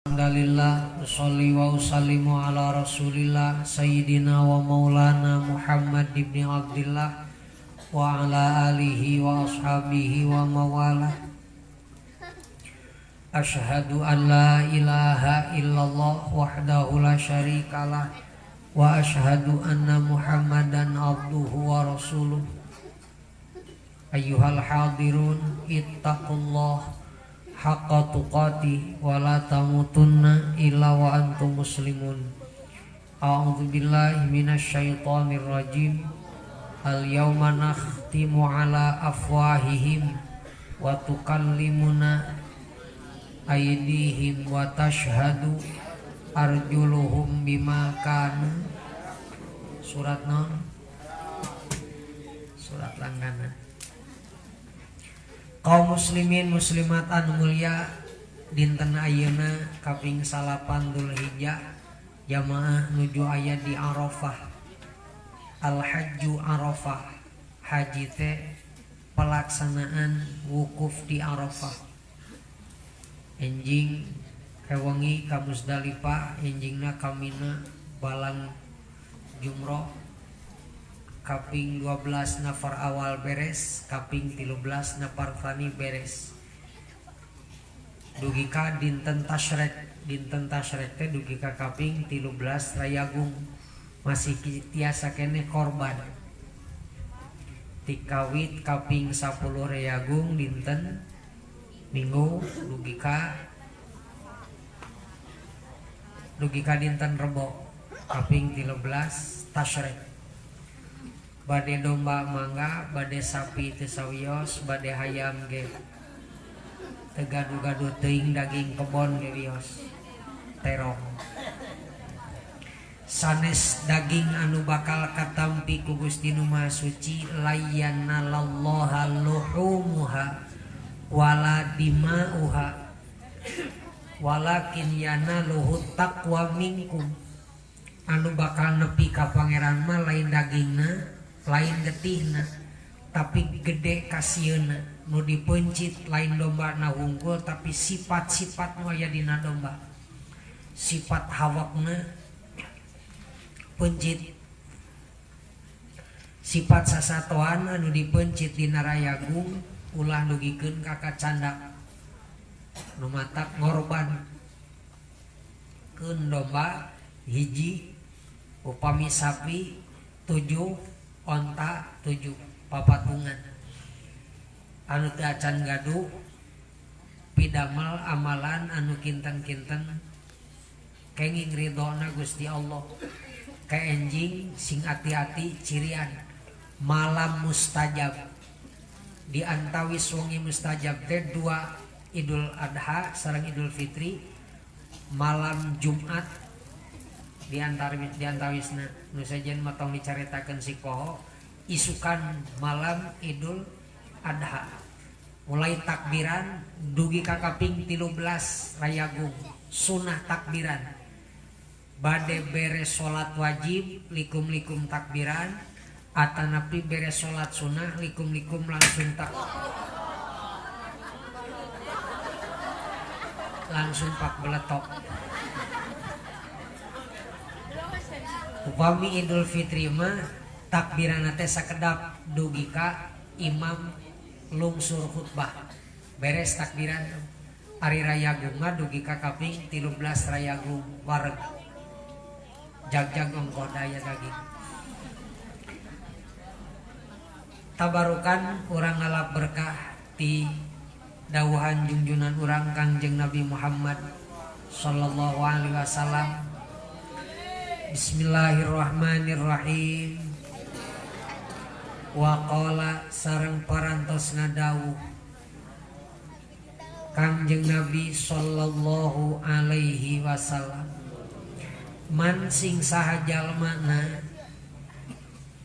Alhamdulillah, usolli wa usallimu ala rasulillah sayyidina wa maulana Muhammad ibn Abdillah wa ala alihi wa ashabihi wa mawalah. Ashhadu an la ilaha illallah wahdahu la syarikalah wa ashhadu anna Muhammadan abduhu wa rasuluh. Ayyuhal hadirun, ittaqullah haqqa tuqatih wa la tamutunna illa wa antum muslimun. A'udzu billahi minasyaitonir rajim. Al yauma nakhtimu ala afwahihim wa tukallimuna aydihim wa tashhadu arjuluhum bima kanu. Surat non, surat langganan kaum muslimin muslimat anu mulia. Dinten ayeuna kaping 9 Dzulhijjah, jamaah nuju aya di Arafah. Al hajju Arafah, haji teh pelaksanaan wukuf di Arafah. Enjing kewengi ka Muzdalifah, enjingna ka Mina balang jumroh. Kaping 12 nafar awal beres, kaping 13 nafar tsani beres, dugi ka dinten tasyrek. Dinten tasyrek teh dugi ka kaping 13 Rayagung, masih tiasa keneh korban. Tikawit kaping 10 Rayagung dinten Minggu dugi ka dinten Rebo kaping 13 tasyrek. Bade domba mangga, bade sapi teu sawios, bade hayam ge teu gaduh-gaduh teuing, daging kebon ge wios, terong sanes daging anu bakal katampi ku Gusti Nu Maha Suci. La yanalallaha luhumuha wala dima'uha walakin yanaluhu taqwa minkum. Anu bakal nepi ka Pangeran mah lain dagingna, lain getihna, tapi gede kasieuna. Nu dipencit lain domba na hungkul, tapi sifat-sifat nu aya dina domba, sifat hawakna pencit, sifat sasatoan anu dipencit dina Rayagung. Ulah dugikeun ka kacandak nu matak ngorban keun domba hiji, upami sapi 7, onta 7, papatungan. Anu teu acan gaduh pidamel amalan anu kinten-kinten kenging ridhona Gusti Allah, ka enjing sing ati-ati, cirian malam mustajab. Di antawis wengi mustajab teh dua, Idul Adha sareng Idul Fitri, malam Jumat di antara di antawisna. Nu sejen mah tong dicaritakeun si poho. Isukan malam Idul Adha mulai takbiran dugi ka kaping 13 Rayagung sunah takbiran. Bade beres salat wajib likum-likum takbiran, atanapi beres salat sunah likum-likum langsung tak langsung pak beletok. Upami Idul Fitri mah takbiran teh sakedap dugi ka imam lungsur khutbah, beres takbiran. Ari Rayagung mah dugi ka kaping 13 Rayagung wareg, jag-jag ongkoh daya daging. Tabarukan urang ngalap berkah ti dawuhan junjunan urang Kangjeng Nabi Muhammad sallallahu alaihi wasallam. Bismillahirrahmanirrahim. Wa qala, sareng parantos ngadawuh Kangjeng Nabi sallallahu alaihi wasallam, man sing saha jalmana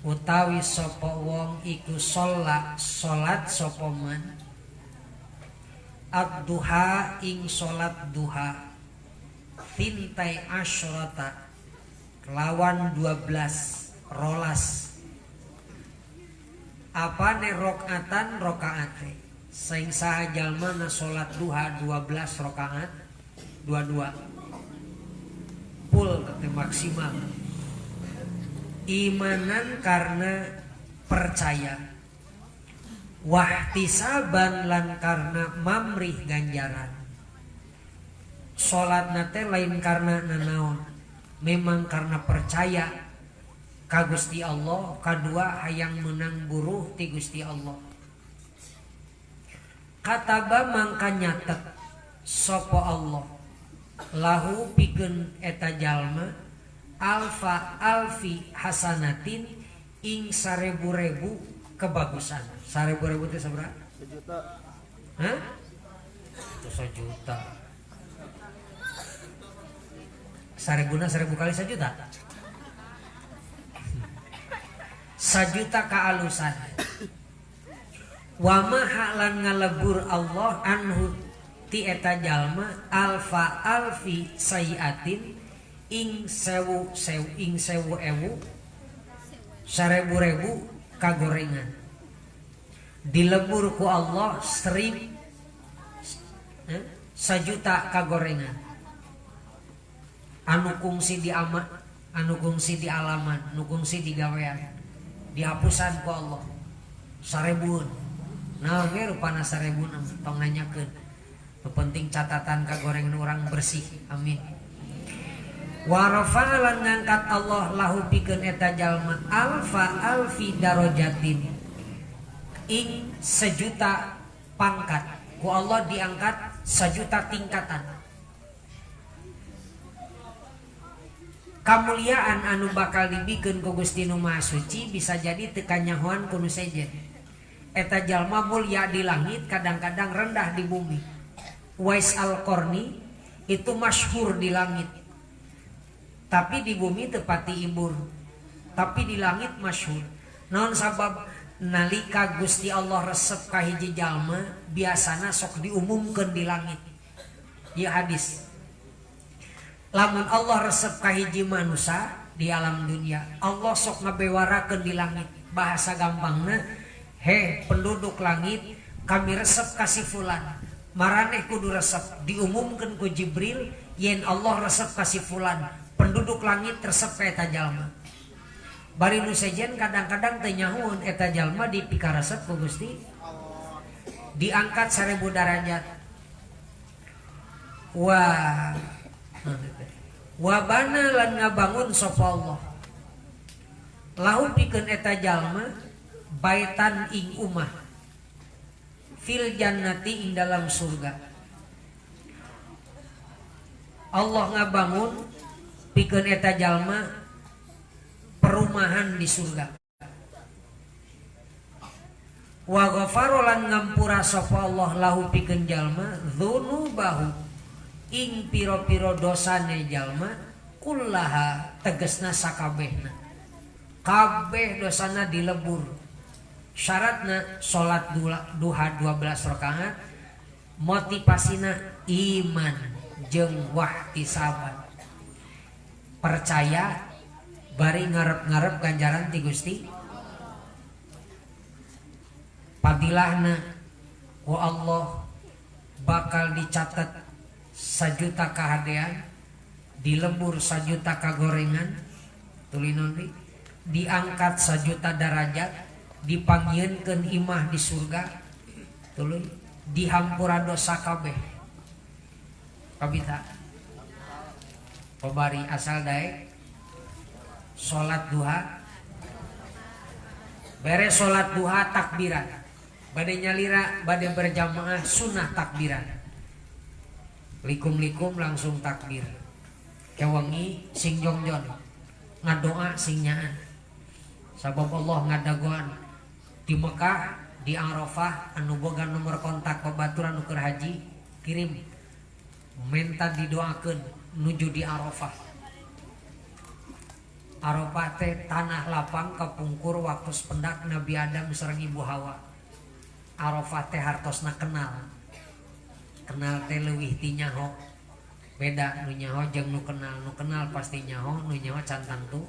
utawi sapa wong iku sholat, salat sapa man ad-duha ing salat duha, tsintai asyrata kelawan 12 rolas, apane rokaatan rokaate. Sing saha jalma na salat duha 12 rakaat. Dua-dua full teh maksimal. Imanan karena percaya, wahtisaban lan karena mamrih ganjaran. Salatna teh lain karena nanaon, memang karena percaya ka Gusti Allah, kadua hayang menang buruh ti Gusti Allah. Kataba mangka nyatet sapa Allah lahu pikeun eta jalma alfa alfi hasanatin ing 1000 kebagusan. 1000 teh sabaraha? Sejuta. Hah? Itu 1 juta. 1000-na 1000 kali 1 juta. 1 juta kaalusan. Wa maha lan ngalebur Allah anhu ti eta jalma alfa alfi sayiatin ing sewu sewu ing sewu ewu 1000 kagorengan. Dilebur ku Allah 1 juta kagorengan anu kungsi di ama, anu kungsi di alaman, anu kungsi di gawean, dihapusan ku Allah 1000-an. Nah, ge rupana 1000 tong nanyakeun. Nu penting catatan kagorengan orang bersih. Amin. Wa rafa'a lan ngangkat Allah lahu pikeun eta jalma alfa alfi darajatin ing 1 juta pangkat. Ku Allah diangkat 1 juta tingkatan. Kamuliaan anu bakal dibikeun ku Gusti Nu Maha Suci bisa jadi teu kanyahoan ku nu sejen. Eta jalma mulia di langit, kadang-kadang rendah di bumi. Uwais Al-Qarni itu masyhur di langit, tapi di bumi tepati ibur, tapi di langit masyhur. Naon sabab nalika Gusti Allah resep ka hiji jalma biasana sok diumumkeun di langit. Ieu hadis. Lamun Allah resep ka hiji manusia di alam dunia, Allah sok ngabewarakeun di langit. Bahasa gampangna, he penduduk langit, kami resep kasih fulan, maraneh kudu resep. Diumumkan ku Jibril yen Allah resep kasih fulan, penduduk langit resep ka eta jalma. Bari nu sejen kadang-kadang teu nyahueun eta jalma dipikaresep ku Gusti, diangkat 1000 derajat. Wah, wabana lan ngabangun sapa Allah lahu pikeun eta jalma baitan ing umah fil jannati ing dalam surga. Allah ngabangun pikeun eta jalma perumahan di surga. Wa ghafara lan ngampura sapa Allah lahu pikeun jalma dzunubahu ing pira-pira dosane jalma kullaha tegesna sakabehna. Kabeh dosana dilebur. Syaratna salat duha 12 rakaat, motivasina iman jeung wahtisaban, percaya bari ngarep-ngarep ganjaran ti Gusti. Fadilahna ku Allah bakal dicatat 1 juta kahadean, dilebur 1 juta kagorengan, tuluy diangkat 1 juta derajat, dipanggieunkeun imah di surga, tuluy dihampura dosa kabeh. Kabita babari asal daek salat duha, beres salat duha takbiran, bade nyalira bade berjamaah sunnah takbiran, likum-likum langsung takbir. Kewengi sing jongjon ngadoa sing nyaan, sabab Allah ngadagoan di Mekah, di Arafah. Anu boga nomor kontak babaturan nu keur haji, kirim minta didoakeun nuju di Arafah. Arafah teh tanah lapang kapungkur waktu pendak Nabi Adam sareng Ibu Hawa. Arafah teh hartosna kenal, kenal teh leuwih ti nyaho, beda nu nyaho jeung nu kenal. Nu kenal pasti nyaho, nu nyaho can tangtu.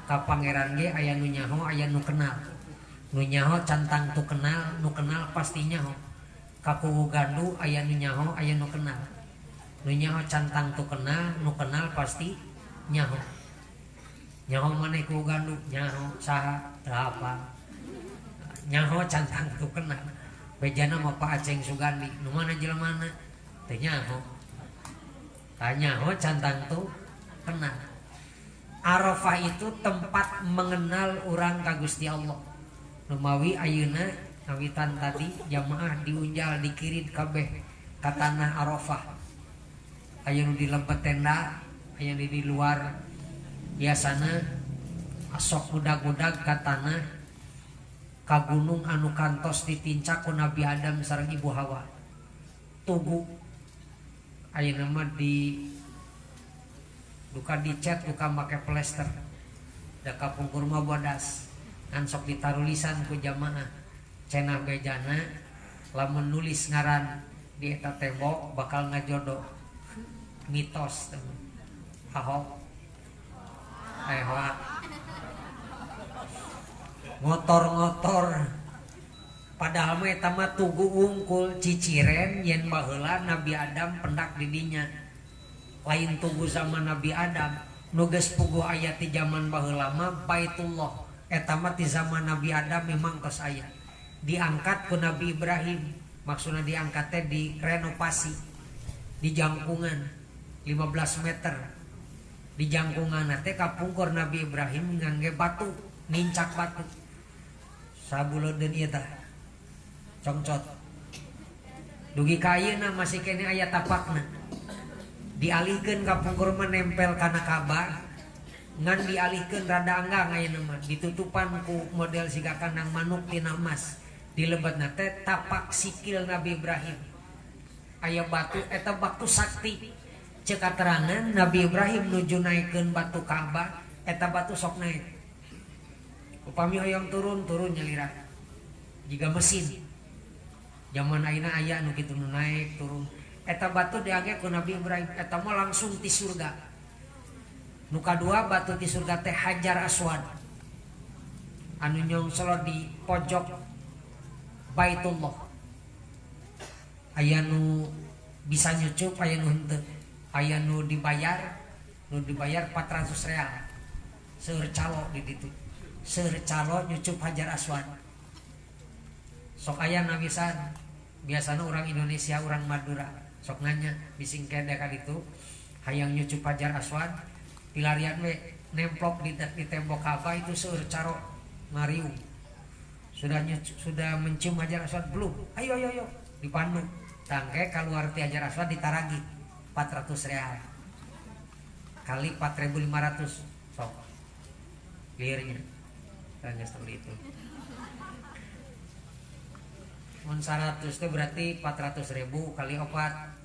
Ka pangeran ge aya nu nyaho, aya nu kenal. Nu nyaho can tangtu kenal, nu kenal pasti nyaho. Ka kuwu gandu aya nu nyaho, aya nu kenal. Nu nyaho can tangtu kenal, nu kenal pasti nyaho. Nyaho maneh ku gandu, nyaho saha teu hafal. Nyaho can tangtu kenal. Bejana mah Pak Aceng Sugandi, nu mana jelemana teu nyaho. Tah nyaho can tangtu kenal. Arafah itu tempat mengenal urang ka Gusti Allah. Numawi ayeuna ngawitan tadi jamaah diunjal dikirid kabeh ka tanah Arafah. Aya nu di lebet tenda, aya nu di luar. Biasana sok ngudag-ngudag ka tanah ka gunung anu kantos ditincak ku Nabi Adam sareng Ibu Hawa. Tugu ayeuna mah di duka dicet duka make plester. Da kapungkur mah bodas ngan sok ditarulisan ku jamaah. Cenah bejana lamun nulis ngaran di eta tembok bakal ngajodoh. Mitos teh. Ahok. Hoak. Ngotor-ngotor. Padahal mah eta mah tugu wungkul ciciren yen baheula Nabi Adam pendak di dinya. Lain tugu zaman Nabi Adam, nu geus puguh aya ti zaman baheula mah Baitullah. Eta mah ti zaman Nabi Adam memang tos aya. Diangkat ku Nabi Ibrahim, maksudna diangkat teh direnovasi, di jangkungan 15 meter. Di jangkungan teh kapungkur Nabi Ibrahim ngangge batu, nincak batu. Sabuleuden ieu tah. Congcot. Dugi ka ayeuna masih keneh aya tapakna. Dialihkeun kapungkur mah nempel kana Ka'bah, ngan dialihkeun rada anggang ayeuna mah, ditutupan ku model siga kandang manuk tina emas. Di lebetna teh tapak sikil Nabi Ibrahim. Aya batu eta batu sakti. Ceuk katerangan Nabi Ibrahim nuju naikeun batu Ka'bah, eta batu sok naik. Upami hoyong turun, turun nyalira. Jiga mesin. Zaman ayeuna aya nu kitu nu naik turun. Eta batu diangge ku Nabi Ibrahim, eta mah langsung ti surga. Nu kadua batu ti surga teh Hajar Aswad. Anu nyongsolo di pojok Baitullah. Aya nu bisa nyucup, aya nu henteu. Aya nu dibayar 400 real. Seueur calo di ditu. Seueur calo nyucup Hajar Aswad. Sok aya nawisan. Biasana orang Indonesia, orang Madura sok nanya bising kede ka ditu hayang nyucup Hajar Aswad, pilarian we nemplok di tembok Ka'bah itu seueur caro ngariung. Sudah sudah mencium Hajar Aswad belum? Ayo ayo ayo dipandu. Tangke keluar ti Hajar Aswad ditaragi 400 real. Kali 4.500 sok. Liurnya. Tanya seperti itu. Mun 100 itu berarti 400.000 kali 4.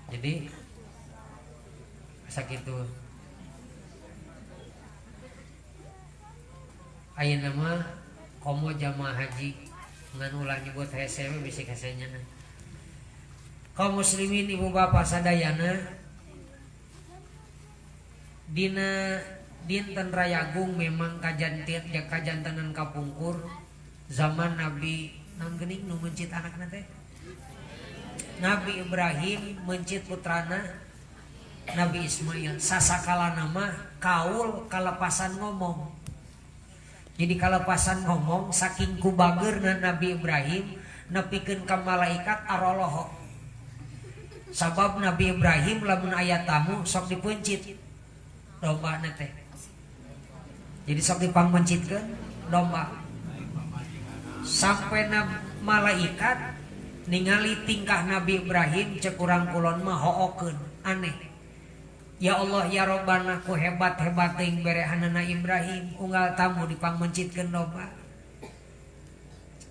Jadi sakitu. Ayeuna mah komo jamaah haji ngan ulah nyebut hese we bisi hesenya. Kaum muslimin ibu bapak sadayana, dina dinten Rayagung memang kajantenan kapungkur zaman Nabi naon geuning nu mencit anakna teh? Nabi Ibrahim mencit putrana Nabi Ismail. Sasakalana mah kaul kalepasan ngomong. Jadi kalepasan ngomong saking kubageurna Nabi Ibrahim nepikeun ka malaikat aroloho. Sabab Nabi Ibrahim lamun aya tamu sok dipeuncit dombana teh. Jadi sok dipangmencitkeun domba. Sampai malaikat ningali tingkah Nabi Ibrahim cek urang kulon mah hookeun aneh. Ya Allah ya Robbana ku hebat-hebat teuing berehanana Ibrahim unggal tamu dipangmencitkeun domba.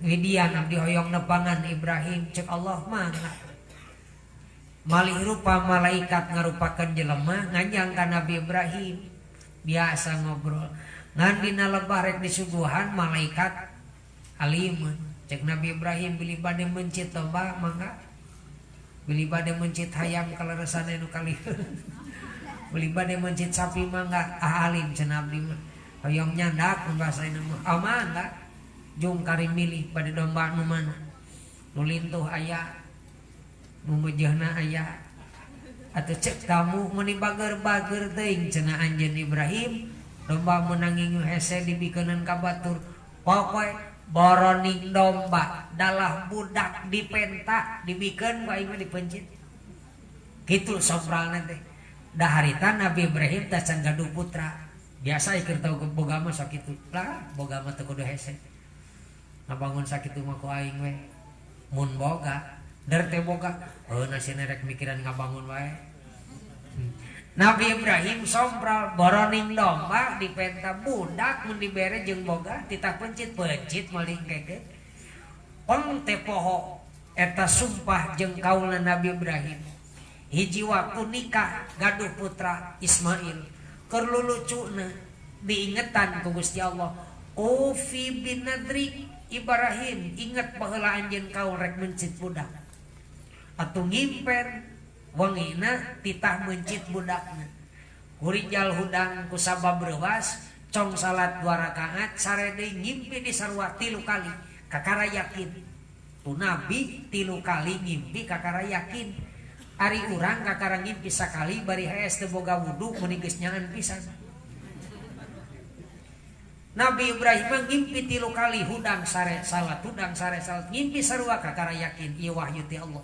Widian abdi hoyong nepangan Ibrahim cek Allah mangga. Malih rupa malaikat ngarupakeun jelema nganjang ka Nabi Ibrahim biasa ngobrol. Ngan dina lebah rek disuguhan malaikat alimun. Cek Nabi Ibrahim bilih bade mencit domba mangga. Bilih bade mencit hayam kaleresan nu kalih. Bilih bade mencit sapi mangga ah alim cenah abdi mah. Hoyong nyandak mun bahasa ieu mah. Ah mangga. Jung kari milih bade domba nu mana. Nu lintuh aya. Nu mejeuhna aya. Atuh cek tamu meuni bager-bager teuing cenah anjeun Ibrahim, domba meunang ngingu hese dibikeuneun ka batur. Pokoe boroning domba dalah budak dipenta dibikeun ku aing mah dipencit. Kitu sompralna teh. Da harita Nabi Ibrahim teh can gaduh putra. Biasa ieu tau boga mah sakitu. Lah boga mah teu kudu hese. Ngabangun sakitu mah ku aing we. Mun boga der teh boga, heuh nasina rek mikiran ngabangun wae. Nabi Ibrahim sompral boroning domba dipenta budak mun dibere jeung boga titah pencit-pencit maling keke. Peng teh poho eta sumpah jeung kaulna Nabi Ibrahim. Hiji waktu nikah gaduh putra Ismail. Keur lulucuna diingetan ku Gusti Allah, Ufi bin Nadri Ibrahim inget baheula anjeun kaul rek mencit budak. Atuh ngimpen wengina titah mencit budakna. Kurijal hudang ku sabab reuwas cong salat 2 rakaat sare deui ngimpi di sarua 3 kali kakara yakin. Tu nabi 3 kali ngimpi kakara yakin. Ari urang kakara ngimpi sakali bari hees teu boga wudu meuni geus nyangan pisan. Nabi Ibrahim ngimpi 3 kali hudang sare salat hudang sare salat ngimpi sarua kakara yakin ieu wahyu ti Allah.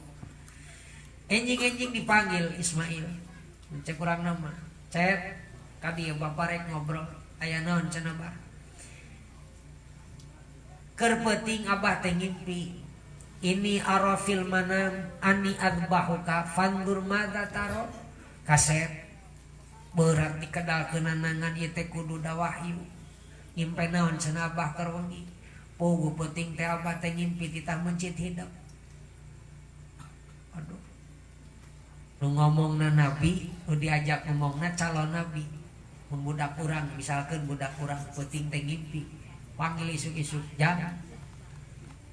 Enjing-enjing dipanggil Ismail. Cek urang nama. Cep ka dieu bapa rek ngobrol. Aya naon cenah bah? Keur peuting abah teh ngimpi. Ini arafil manam ani adbahuka fandur madza taro. Kasep berat dikedalkeunanangan ieu teh kudu da wahyu. Ngimpi naon cenah abah keur wengi? Puguh peuting teh abah teh ngimpi titah mencit hidep. Aduh. Nu ngomongna nabi, nu diajak ngomongna calon nabi. Mun budak urang, misalkan budak urang peuting teh ngimpi, panggil isuk-isuk, jang.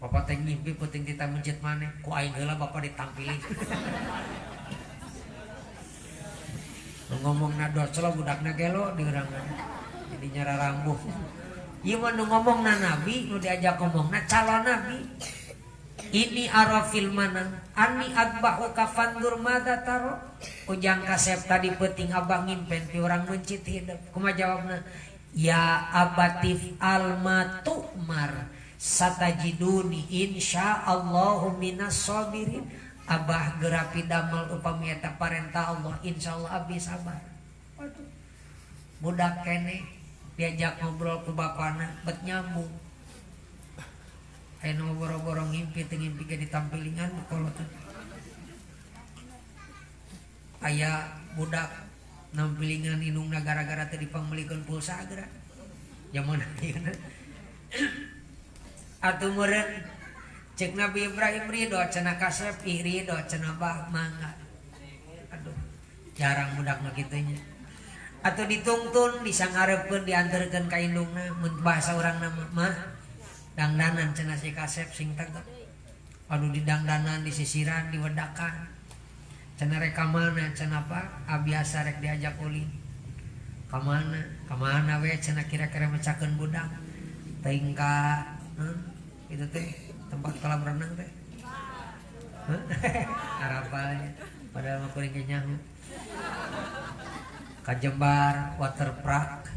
Bapak teh ngimpi peuting titah mencit maneh, ku aing heula bapak ditampilin. Nu ngomongna doclo budakna gelo di urangan. Jadi nyararambuh. Ieu mah nu ngomongna nabi, nu diajak ngomongna calon nabi. Ini arafil manam ani adbahu kafandur madza taro. Ujang kasep tadi peuting abah ngimpen pi urang mencit hidep. Kumaha jawabna? Ya abatif alma tu'mar satajiduni insyaallahu minas sabirin. Abah gerapi damel upami eta parentah Allah, insyaallah abdi sabar. Waduh. Budak keneh diajak ngobrol ku bapana bet nyambung. Ayeuna mah boro-boro ngimpi teu ngimpi ge ditampilingan kolot. Aya budak nampilingan indungna gara-gara teu dipangmeulikeun pulsa geura. Zaman ayeuna. Atuh meureun cek Nabi Ibrahim ridho cenah kasep ih ridho cenah bah mangga. Aduh, jarang budak mah kitu nya. Atuh ditungtun disangarepkeun dianterkeun ka indungna mun bahasa urang mah mah dangdanan cenah si kasep sing tegep. Aduh didangdanan disisiran diwedakan. Cenah rek ka mana cenah apa? Ah, biasa rek diajak ulin. Ka mana? Ka mana we cenah kira-kira mecakeun budak. Teuing ka itu teh tempat kolam renang teh. Hah? Arapalnya padahal mah kuring ge nyaho. Ka Jembar water park.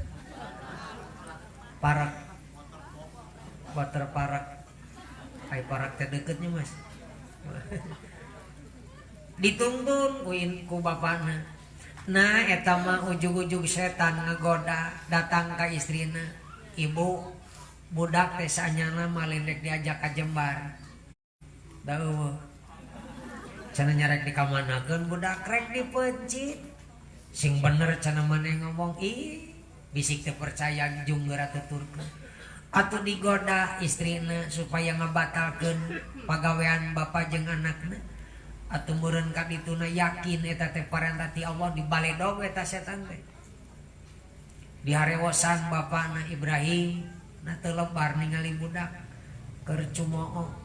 Park. Water park. Ai park teh deketnya Mas. Dituntun ku bapana. Nah eta mah ujug-ujug setan ngegoda datang ka istrina. Ibu budak teh saanyana mah rek diajak ka Jembar. Da eueuh. Cenah nyarek dikamanakeun budak rek dipencit. Sing bener cenah maneh ngomong ih bisik teu percaya jung geura tuturkeun. Atuh digoda istrina supaya ngabatalkeun pagawean bapa jeung anakna. Atuh meureun ka dituna yakin eta teh parentah ti Allah dibaledog eta setan teh. Diharewosan bapana Ibrahim na teu lebar ningali budak keur cumooh.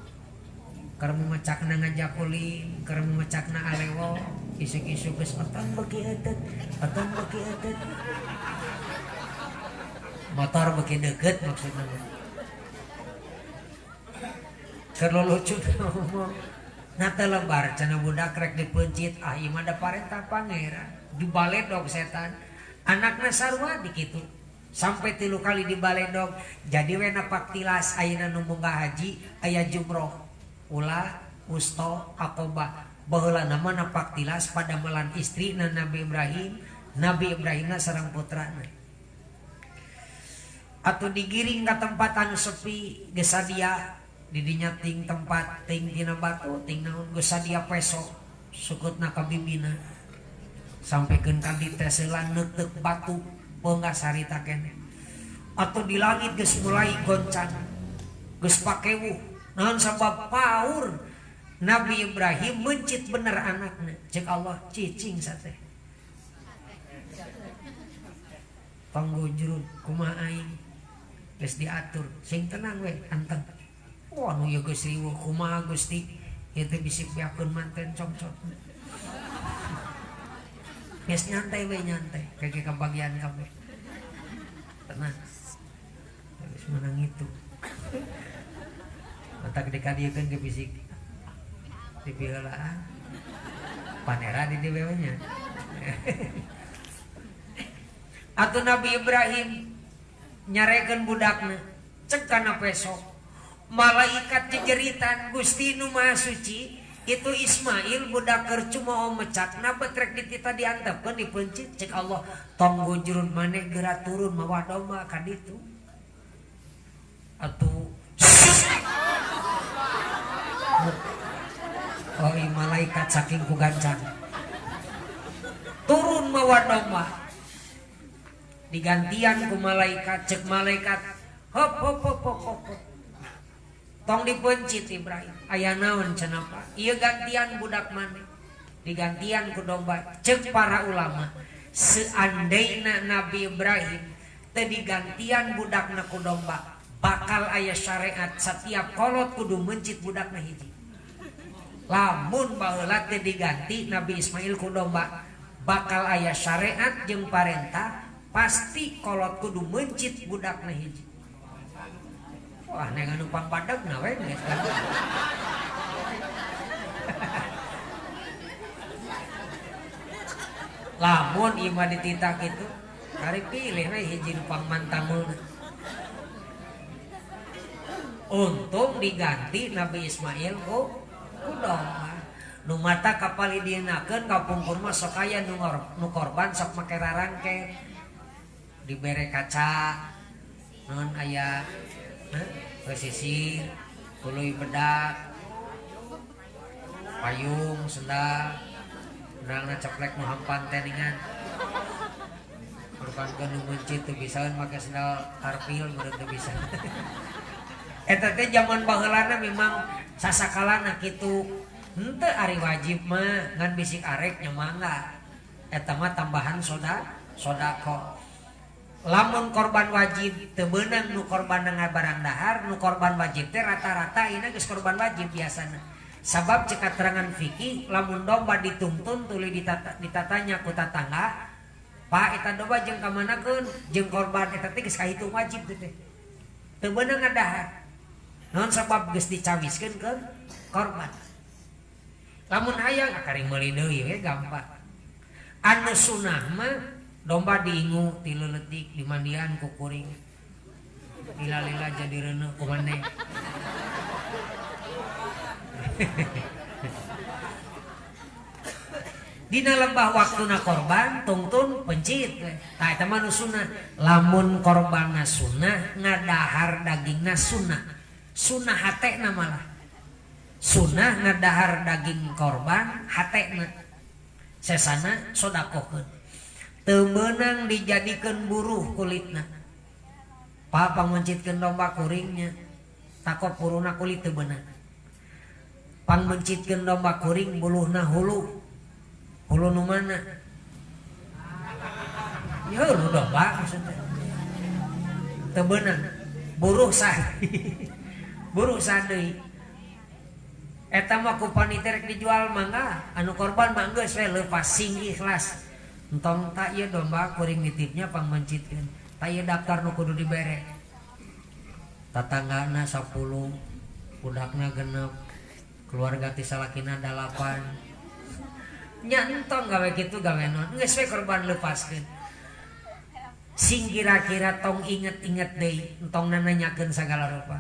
Keur mumecakna ngajak ulin, keur mumecakna alewo, isuk-isuk geus otong beuki euteut, otong beuki euteut. Motor beuki deukeut maksudna mah. Keur lulucu ngomong. Nah teu lebar cenah budak rek dipeuncit, ah ieu mah da parentah pangeran. Dibaledog setan. Anakna sarua dikitu. Sampai 3 kali dibaledog. Jadi we napak tilas ayeuna nu munggah haji aya jumroh. Ula, wusto, aqobah. Baheula nama napak tilas padamelan istrina Nabi Ibrahim, Nabi Ibrahimna sareng putrana. Atuh digiring ka tempat anu sepi, geus sadia didinya ting tempat ting tina batu, ting naon geus sadia peso sukutna ka bibina. Sampikeun ka diteselan neuteuk batu peunggah sarita keneh. Atuh di langit geus mulai goncang. Geus pakewuh. Naon sabab paur Nabi Ibrahim mencit bener anakna. Cek Allah cicing sate. Panggujrun kumaha aing geus diatur sing tenang we anteng. Wah nu ieu geus riweuh kumaha Gusti ieu teh bisi piakeun manten congcot. Geus nyantai we nyantai keke kabagian kabeh. Tenang. Geus menang itu. Matak dikadiekeun ke bisik. Dipiheulaan. Panera di dieu we nya. Atuh Nabi Ibrahim nyarekeun budakna cek kana peso. Malaikat jejeritan Gusti nu Maha Suci itu Ismail budak keur cuma mecakna betrek ditita diantepkeun dipeuncit cek Allah tong gujrun maneh geura turun mawa domba ka ditu. Atuh oh malaikat saking ku gancang turun mawa domba digantian ku malaikat cek malaikat hop hop hop hop hop tong dipencit Ibrahim aya naon cenah Pak ieu gantian budak maneh digantian ku domba cek para ulama seandainya Nabi Ibrahim teu digantian budakna ku domba bakal aya syariat setiap kolot kudu mencit budakna hiji lamun baheula teu diganti Nabi Ismail ku domba bakal aya syariat jeung parentah pasti kolot kudu mencit budakna hiji. Wah neng anu pangpadegna we geus gaduh. Lamun ieu mah dititah kitu kari pilih we hiji nu pangmantangulna. Untung diganti Nabi Ismail ku domba. Nu mata kapal dienakeun kapungkur mah sok aya nu korban sok make rarangke. Dibere kaca naon aya pesisir tuluy bedak payung sendal nangna ceplek nu hampan teh ningan kurbankeun nu meuncit teu bisaeun make sendal karpil meureun teu bisa. Eta teh jaman baheulana memang sasakalana kitu henteu ari wajib mah ngan bisik arek nya mangga eta mah tambahan sodako. Lamun korban wajib teu beunang nu korban barang dahar nu korban wajib teh rata-rata ayeuna geus korban wajib biasana. Sabab cek katerangan fikih lamun domba dituntun tuluy ditatanya ku tatangga Pak eta domba jeung ka manakeun jeung korban eta teh geus kahitung wajib teh. Teu beunang ngadahar. Naon sabab geus dicawiskeun ke korban. Lamun hayang akari meuli deui we gampang. Anu sunah mah domba diingu ti leuletik dimandian ku kuring. Lila-lila jadi reuneuh ku maneh. Dina lembah waktuna korban tungtun pencit we. Tah eta mah nu sunah. Lamun korbanna sunah ngadahar dagingna sunah. Sunah hatena malah. Sunah ngadahar daging korban hatena. Sesana sodakohkeun. Teu meunang dijadikeun buruh kulitna. Pa pangmencitkeun domba kuringnya. Takot puruna kulit teu beunang. Pangmencitkeun domba kuring buluhna hulu. Hulu nu mana? Ya hulu domba maksudnya. Teu beunang. Buruh sah. Buruh sadeui. Eta mah ku panitia rek dijual mangga, anu korban mah geus we leupas sing ikhlas. Entong tak ieu domba kuring nitipnya pangmencitkeun. Tak ieu daftar nu kudu dibere. Tatanggana 10, budakna 6. Keluarga ti salakina 8. Nya entong gawe kitu gawe naon geus we korban lepaskeun. Sing kira-kira tong inget-inget deui, entong nanyakeun sagala rupa.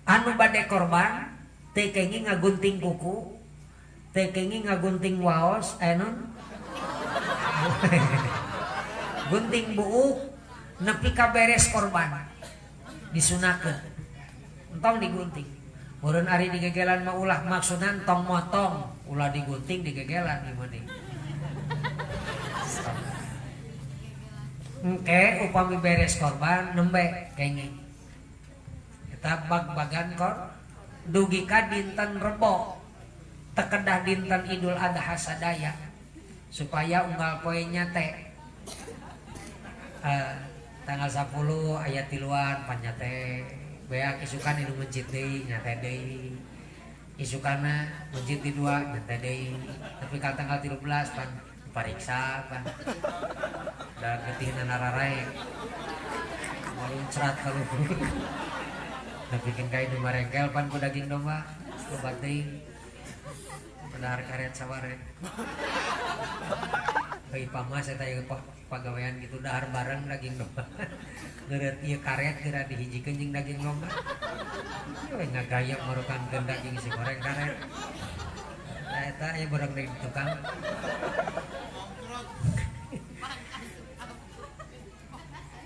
Anu bade korban teu kenging ngagunting kuku, teu kenging ngagunting waos, non gunting buuk nepi ka beres korban disunahkeun. Entong digunting. Meureun ari digegelan mah ulah, maksudna entong motong, ulah digunting digegelan ieu mah deui. Engke upami beres korban nembe kenging. Eta bag-bagan kor dugi ka dinten Rebo tekedah dinten Idul Adha sadaya supaya unggal poe nya teh tanggal 10 aya tiluan panyate beak isukan nu mencit deui nyate deui isukana mencit di 2 nyate deui tapi ka tanggal 13 pan pariksa pan da getihna nararae maluncrat kaluhur nepikeun ka nu marengkel pan ku daging domba loba teuing padahal karet saware heuy pamas eta ieu pagawean gitu dahar bareng daging domba ngeureut ieu karet geura dihijikeun jeung daging domba we ngagaya marukankeun daging si goreng karet nah eta ieu bareng deui tukang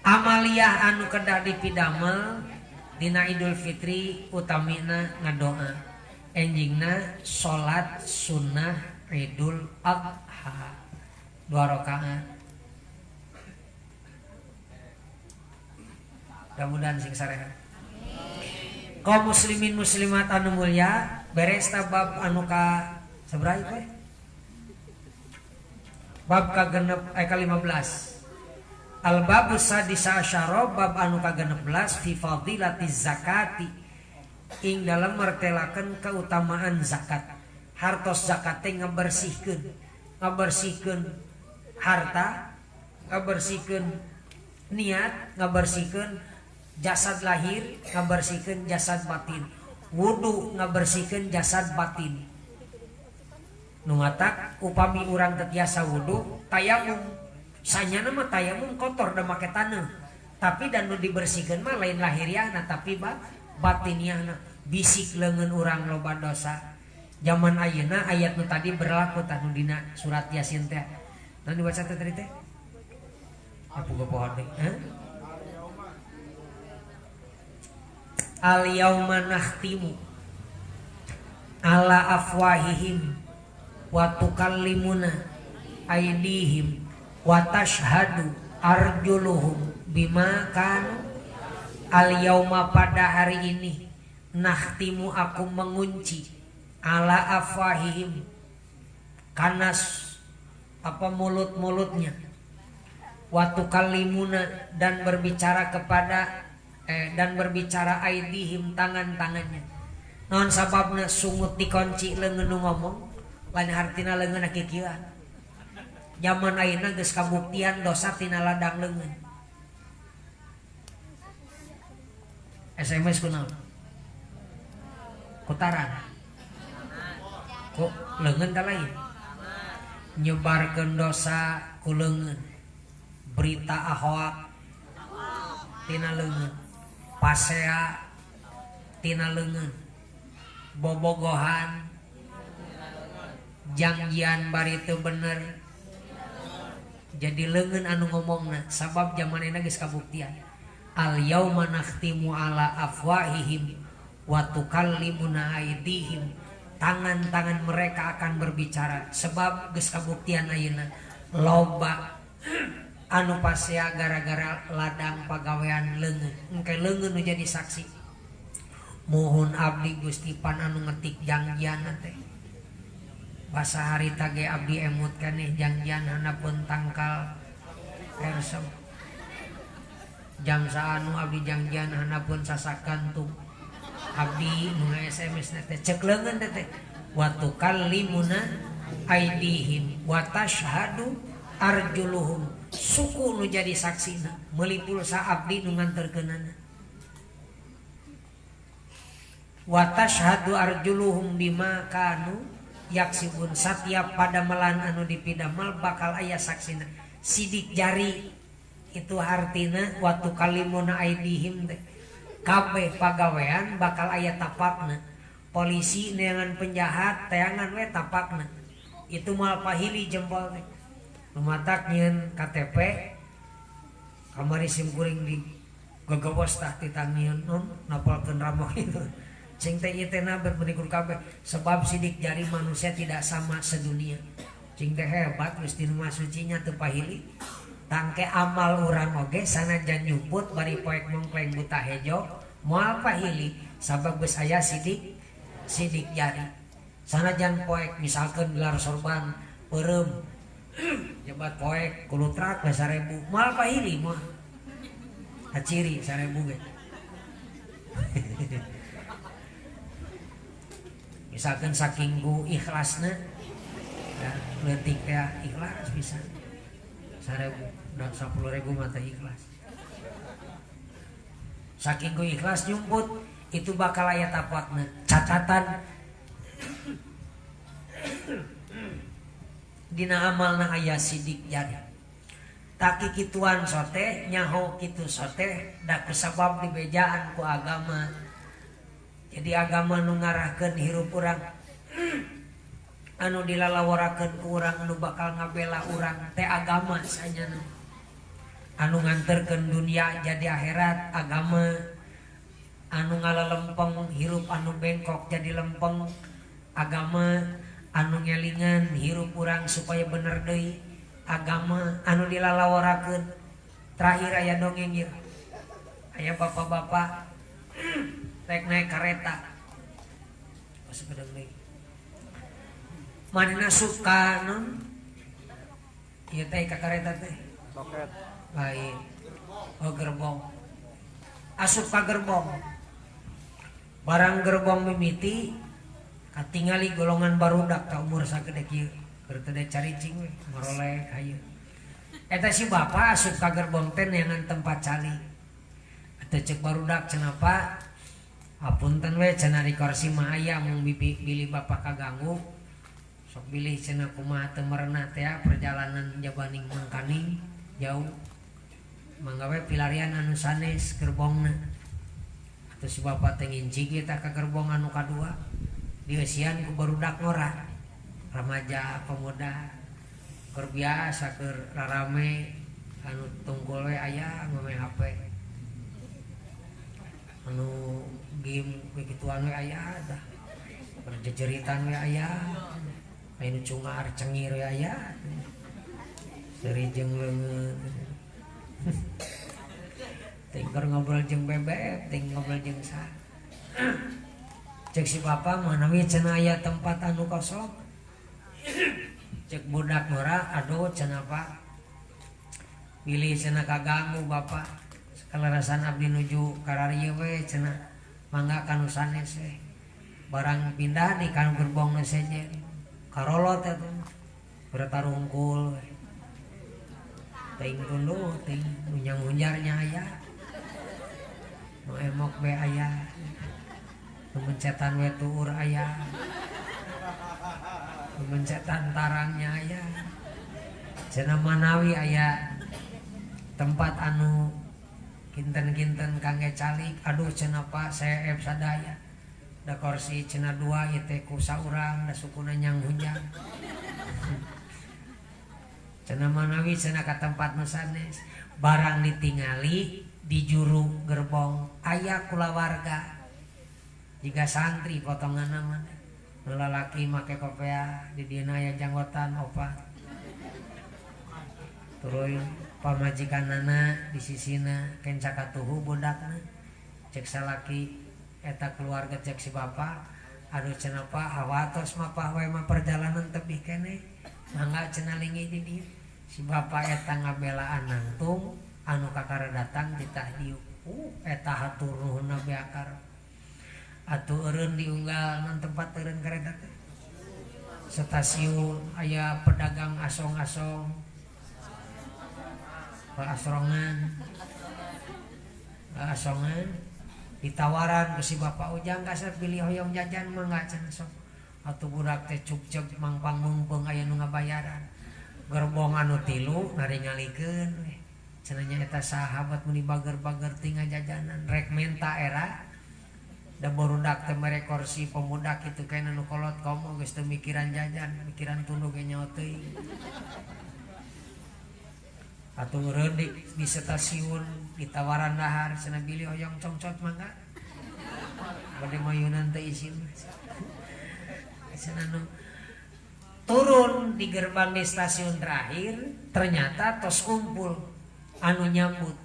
amaliyah anu kedah dipidamel dina Idul Fitri utamina ngadoa enjingna salat sunnah Idul Adha 2 rakaat. Mudah-mudahan sing sarehat. Kaum muslimin muslimat anu mulia, beres ta bab anu ka sabaraha ieu teh? Bab ka genep ka 15. Al babu sadisa asyara bab anu ka 16 fi fadilati zakati ing dalem mertelakeun keutamaan zakat. Hartos zakat teh ngabersihkeun, ngabersihkeun harta, ngabersihkeun niat, ngabersihkeun jasad lahir, ngabersihkeun jasad batin. Wudu ngabersihkeun jasad batin. Nu matak upami urang teu tiasa wudu tayamum. Sanyana mah tayamum kotor da make taneuh. Tapi dan nu dibersihkeun mah lain lahiriahna tapi batiniahna. Bisik leungeun urang loba dosa. Zaman ayeuna ayat nu tadi berlaku tah nu dina surat Yasin teh. Naon dibaca teh tadi teh? Apa gopohon teh? Hah? Al yauma nakhtimu ala afwahihim wa tukallimuna aydihim wa tashhadu arjuluhum bima kanu. Al yauma pada hari ini nakhtimu aku mengunci ala afwahihim kana apa mulut-mulutnya, wa tukallimuna dan berbicara kepada dan berbicara aidihim tangan-tangannya. Naon sababna sungut dikunci leungeun nu ngomong lain hartina leungeun kikieuan. Zaman ayeuna geus kabuktian dosa tina ladang leungeun. SMS kunaon? Kutaran. Kok leungeun teh lain? Nyebarkeun dosa ku leungeun. Berita ahoak tina leungeun. Pasea tina leungeun. Bobogohan jangjian bari teu bener. Jadi leungeun anu ngomongna sabab zaman ayeuna geus kabuktian. Al yauma nakhtimu ala afwahihim wa tukallimuna aydihim. Tangan-tangan mereka akan berbicara sebab geus kabuktian ayeuna loba anu pasea gara-gara ladang pagawean leungeun. Engke leungeun nu jadi saksi. Mohon abdi Gusti pan anu ngetik jangjianna teh. Basa harita ge abdi emut keneh jangjian hanapun tangkal ersem. Jam saanu abdi jangjian hanapun sasakantung. Abdi nu SMS na teh cek leungeun teh teh. Wa tukallimuna aydihim wa tashhadu arjuluhum. Suku nu jadi saksina meuli pulsa abdi nu nganterkeunana. Wa tashhadu arjuluhum bima kanu yaksibun. Satiap padamelan anu dipidamel bakal aya saksina. Sidik jari itu artina wa tukallimuna aidihim teh. Kabeh pagawean bakal aya tapakna. Polisi neangan penjahat teangan we tapakna. Itu moal pahili jempol teh. Nu matak nyieun KTP kamari sim kuring di gagawos tah titangieun non napalkeun ramo itu. Cing teh ieu teh naber menikur kabeh sebab sidik jari manusia tidak sama sedunia. Cing teh hebat geus di rumah sucinya teu pahili. Tangke amal urang oge sanajan nyumput bari poek mongkleng buta hejo moal pahili sabab geus aya sidik jari. Sanajan poek misalkeun gelar sorban peureum jebat poek kulutrak we 1000 moal pahili moal. Kaciri 1000 ge. Misalkan saking ku ikhlasna ya leutik teh ikhlas pisan. 1000 dan 10.000 mah teh ikhlas. Saking ku ikhlas nyumput itu bakal aya tapakna catatan dina amalna aya sidik jari. Taki kituan sote nyaho kitu sote da kusabab dibejaan ku agama. Jadi agama nu ngarahkeun hirup urang anu dilalaworakeun ku urang anu bakal ngabela urang teh agama sanyana. Anu nganterkeun dunia jadi akhirat agama, anu ngalalempeng hirup anu bengkok jadi lempeng agama, anu ngelingan hirup urang supaya bener deui agama anu dilalaworakeun. Terakhir aya dongeng ieu. Aya bapak-bapak rek naik kareta. Masuk ke dalam. Manehna suka non? Ieu teh ka kareta teh. Loket. Lain. Oh gerbong. Asup ka gerbong. Barang gerbong mimiti katingali golongan barudak ka umur sagede kieu. Keur teu caricing we, maroleh hayu. Eta si bapak asup ka gerbong teh neangan tempat calik. Atuh ceuk barudak cenah Pak, apunten we cenah di kursi mah aya mung bilih bapak kaganggu. Sok bilih cenah kumaha teu merenah teh perjalanan jabaning mangkaning jauh. Mangga we pilarian anu sanes gerbongna. Atuh si bapak teh nginci kita ka gerbong anu kadua. Dieusian ku barudak ngora. Remaja pemuda keur biasa keur rarame anu tungkul we aya ngome HP. Anu game begituan we aya tah. Berjejeritan we aya. Anu cungar cengir we aya. Seuri jeung leungeun. Tingker ngobrol jeung bebek, ting ngobrol jeung sa. Cek si bapak manawi cenah aya tempat anu kosong. Cek budak ngora, aduh cenah Pak. Bilih cenah kaganggu bapak. Kalarasan abdi nuju kararieu we cenah. Mangga kanu sanes we. Barang pindah di kanu gerbong nu sejen. Karolot eta. Bertarungkul we. Ting tunduh, ting unjang-unjarnya aya. Nu emok we aya. Nu mencetan we tuur aya. Nu mencetan tarangnya aya. Cenah manawi aya tempat anu kinten-kinten kangge calik. Aduh cenah Pak seep sadaya. Da kursi cenah dua ieu teh ku saurang da sukuna nyang hunjang. Cenah manawi cenah ka tempat nu sanes. Barang ditingali di juru gerbong aya kulawarga. Jika santri potonganna mah. Nu lalaki make kopea di dieuna aya janggotan opat. Tuluy pamajikanana di sisina kenca katuhu budakna. Cek salaki eta keluarga cek si bapak, aduh cenah Pak hawatos mah Pak we mah perjalanan tebih keneh. Mangga cenah linggih di dieu. Si bapak eta ngabelaan nangtung anu kakara datang titah diuk. Eta hatur nuhunna beakar. Atuh eureun diunggal nan tempat eureun kareta teh. Stasiun aya pedagang asong-asong. Asrongan. Asongan. Ditawaran ke si bapak, "Ujang kasep bilih hoyong jajan mangga," cenah. Sok atuh budak teh cukcek mangpang mungpeung aya nu ngabayaran. Gerbong anu tilu naringalikeun we cenah nya, eta sahabat meuni bager-bager teh ngajajanan, rek menta era da barudak teh mere kursi pemuda kitu kena nu kolot komo geus teu mikiran jajan, mikiran tunduh ge nyaho teuing. Atuh eureun di stasiun ditawaran dahar cenah, "Bilih hoyong congcot mangga, bade mayunan teh isin," cenah. Nu turun di gerbang di stasiun terakhir ternyata tos kumpul anu nyambut,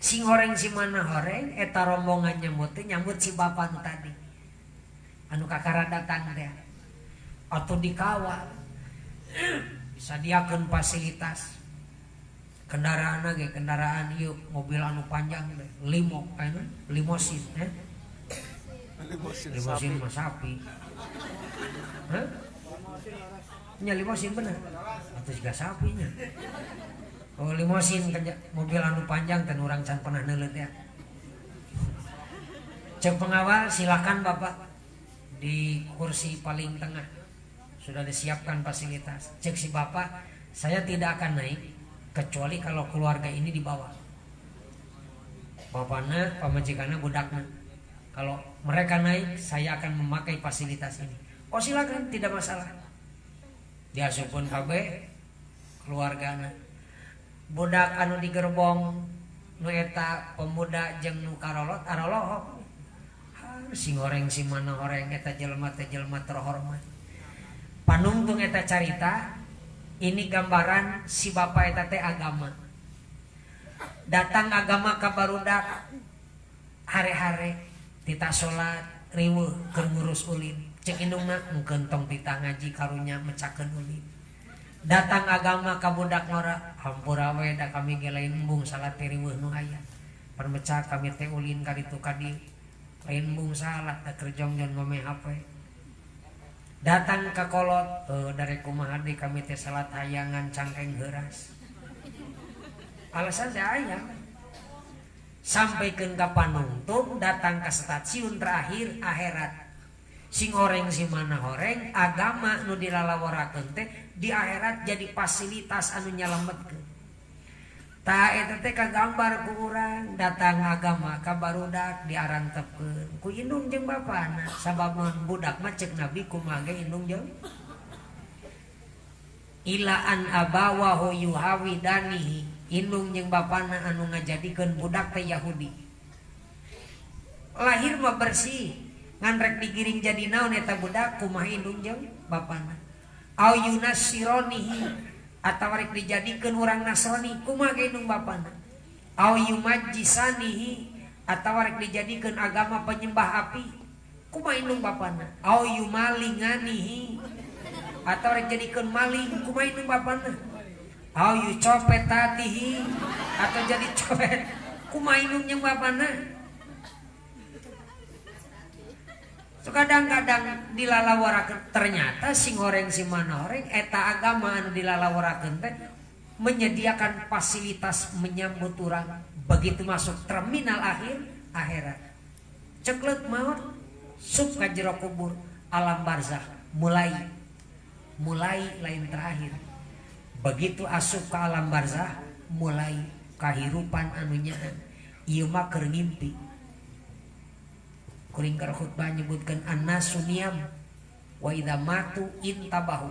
sing horeng si mana horeng eta rombongan nyambut teh, nyambut si bapak nu tadi anu kakara datang teh. Atau dikawal, disadiakeun fasilitas kendaraan ge, kendaraan ieu mobil anu panjang deh, limo anu limosin eh. Limosin. Limosin. Sapi. Mah sapi. Hah? Nya limosin bener atau juga sapinya? Oh, limosin kan mobil anu panjang dan orang can pernah neuleut ya. Cek pengawal, "Silakan Bapak di kursi paling tengah, sudah disiapkan fasilitas." Cek si bapak, "Saya tidak akan naik kecuali kalau keluarga ini dibawa, bapaknya, pamajikannya, budaknya. Kalau mereka naik, saya akan memakai fasilitas ini." "Oh, silakan, tidak masalah." Diasupkeun kabeh keluargana. Budak anu di gerbong nu eta pemuda jeung nu karolot arolohok, sing horeng si mana horeng eta jelema teh jelema terhormat. Panungtung eta carita, ini gambaran si bapak eta teh agama. Datang agama ka barudak hare-hare, titah salat riweuh keur ngurus ulin. Cek indungna, "Engkeun, tong titah ngaji, karunya mecakeun ulin." Datang agama ka budak ngora, "Hampura we, da kami ge lain embung salat teh, riweuh nu aya pan mecak kami teh ulin ka ditu ka dieu, lain embung salat da keur jongjon ngome HP." Datang ka kolot, "Dari kumaha deui, kami teh salat hayangan cangkeng heuras," alasan teh aya. Sampaikan ka panungtung, datang ke stasiun terakhir akhirat, sing horeng si mana horeng agama nu dilalaworakeun teh di akhirat jadi fasilitas anu nyalametkeun. Tah, eta teh kagambar ku urang, datang agama ka barudak diarantepkeun ku indung jeung bapana. Sabab budak mah cek Nabi kumaha ge indung jeung ila an abawahu yuhawidanihi, indung jeung bapana anu ngajadikeun budak teh Yahudi. Lahir mah bersih, ngan rek digiring jadi naon eta budak kumaha indung jeung bapana. Au yunassironihi, atawa rek dijadikeun urang Nasrani kumaha ge indung bapana. Au yumajjisanihi, atawa rek dijadikeun agama penyembah api kumaha indung bapana. Au yumalinganihi, atau rek jadikeun maling kumaha indung bapana. Au yucopetatihi, atau jadi copet kumaha indung jeung bapana. So, kadang-kadang dilalawarakeun, ternyata sing horeng si mana horeng eta agama anu dilalawarakeun teh menyediakan fasilitas menyambut orang begitu masuk terminal akhir akhirat. Ceklek maut, sup ka jero kubur, alam barzakh mulai, mulai lain terakhir. Begitu asup ke alam barzakh mulai kahirupan anu nyaan, ieu mah keur ngimpi. Kuring keur khutbah nyebutkeun annasu niyam wa idza matu intabahu.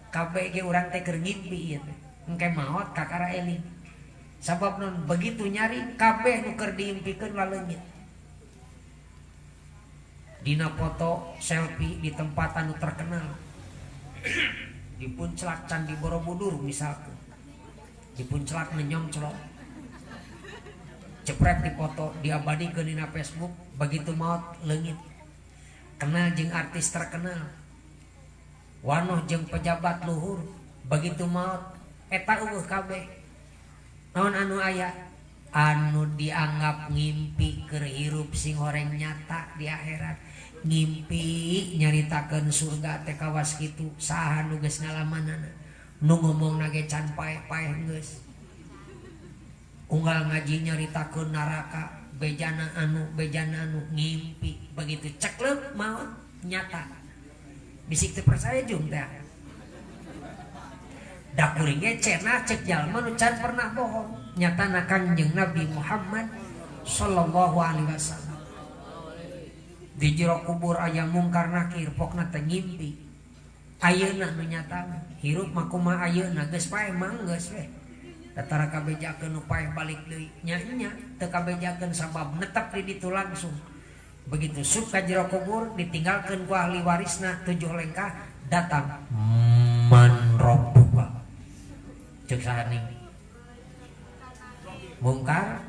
Kabeh ge urang teh keur ngimpi ieu teh, engke maot kakara eling. Sabab non begitu nyari kabeh nu keur diimpikeun laleungit. Dina foto selfie di tempat anu terkenal, di puncak Candi Borobudur misalkan, di puncak nyongclok, cepret di foto, diabadikan dina Facebook. Begitu maut leungit. Kenal jeung artis terkenal, wanoh jeung pejabat luhur, begitu maut eta euweuh kabeh. Naon anu aya? Anu dianggap ngimpi keur hirup sing horeng nyata di akhirat. Ngimpi nyaritakeun surga teh kawas kitu, saha nu geus ngalamanana? Nu ngomongna ge can paeh-paeh geus. Unggal ngaji nyaritakeun neraka. bejana anu bejana anu ngimpi begitu ceklek maut nyata bisik teu percaya jung teh da kuring ge cenah cek jalma nu can pernah bohong nyatana Kangjeng Nabi Muhammad sallallahu alaihi wasallam di jero kubur aya mungkar nakir pokna teh ngimpi ayeuna nu nyata hirup mah kumaha ayeuna geus paeh mah geus we datara kabejakeun nu paeh balik deui nya nya teu kabejakeun sabab netep di ditu langsung begitu sup ka jero kubur ditinggalkeun ku ahli warisna 7 lengkah datang man rabbuka ceuk saha ning mungkar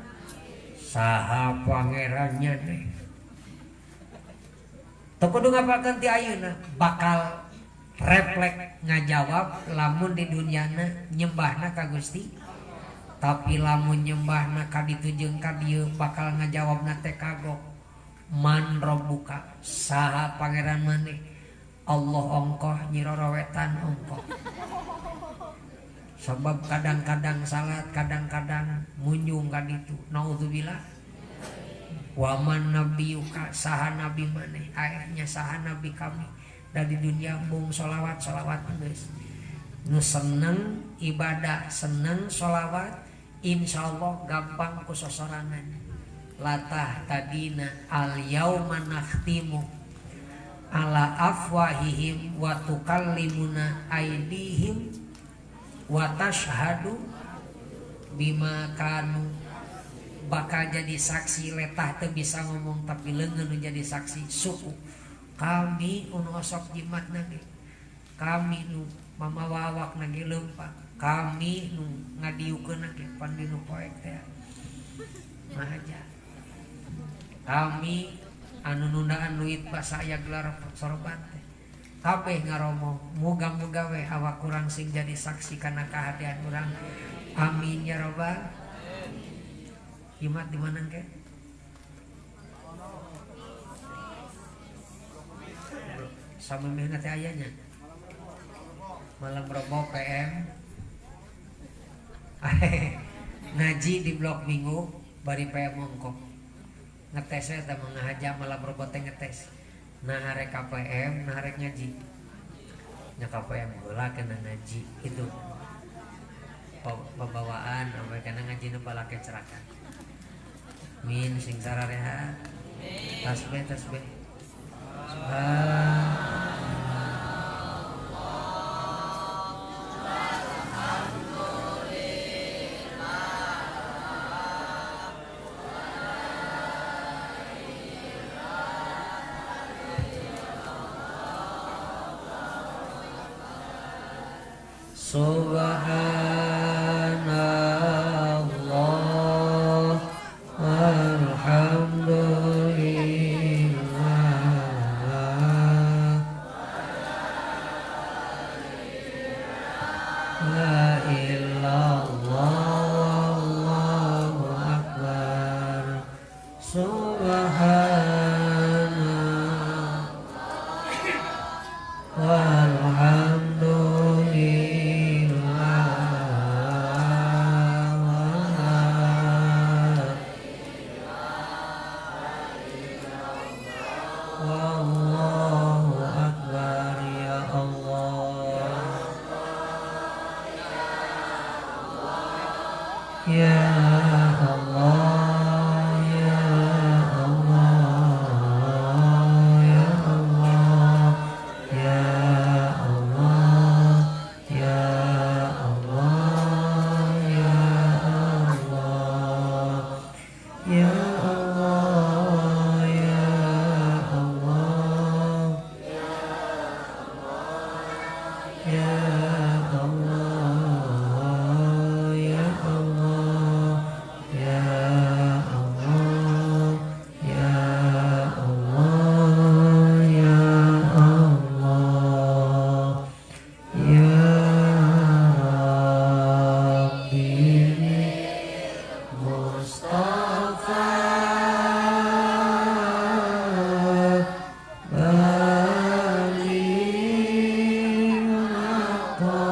saha pangerannya teh teu kudu ngapalkeun ti ayeuna bakal refleks ngajawab lamun di duniana nyembahna ka Gusti tapi lamun nyembahna ka ditu jeung ka dieu bakal ngajawabna teh kagok man rabbuka saha pangeran maneh Allah ongkoh nyi Roro Wetan ongkoh sabab kadang-kadang salat kadang-kadang munjung ka ditu naudzubillah wa man nabiyuka saha nabi maneh akhirnya saha nabi kami dari dunia mung sholawat sholawat geus nu seneng ibadah seneng sholawat insyaallah gampang ku sosorangan latah tadina al yauma nakhtimu ala afwahihim wa tukallimuna aidihim wa tashhadu bima kanu bakal jadi saksi letah teu bisa ngomong tapi leungeun nu jadi saksi suku kami unu osok jimat nage kami nu mamawa awak nage leumpang kami nu ngadiukeun nage pan dinu poek teh mahaja kami anu nundaan duit basa aya gelar sorban teh kabeh ngaromong muga-muga we awak kurang sing jadi saksi kana kahadean urang amin ya robbal jimat di mana ke sama mehna teh ayanya malam Rebo PM ngaji di blok minggu bari PM ongkok ngetes we teh ngahaja malam Rebo teh ngetes nah arek KPM nah arek ngaji nya KPM heula kena ngaji itu pembawaan sampai kena ngaji nu balake cerakan min sing sararehat tasbih tasbih Subhanallah walhamdulillah la illallah wallahu akbar subhanallah walhamdulillah wallahu akbar ya Allah ya Allah ya Allah ya Allah ya Allah ya Allah ya Allah ya Allah ya Allah ya Allah ya Allah ya Allah ya Allah ya Allah ya Rabbi Mustafa bali maqasidana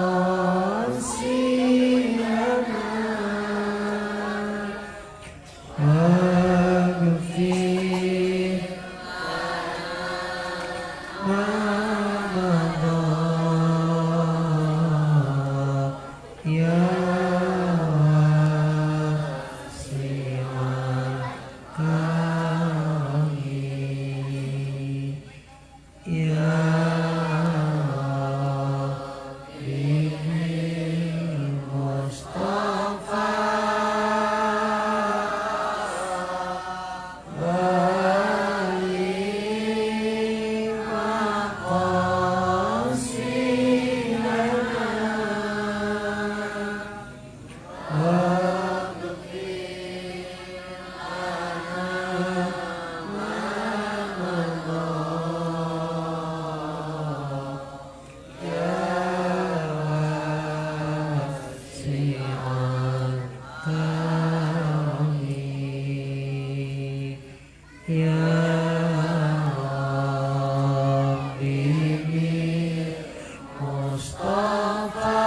Mustafa.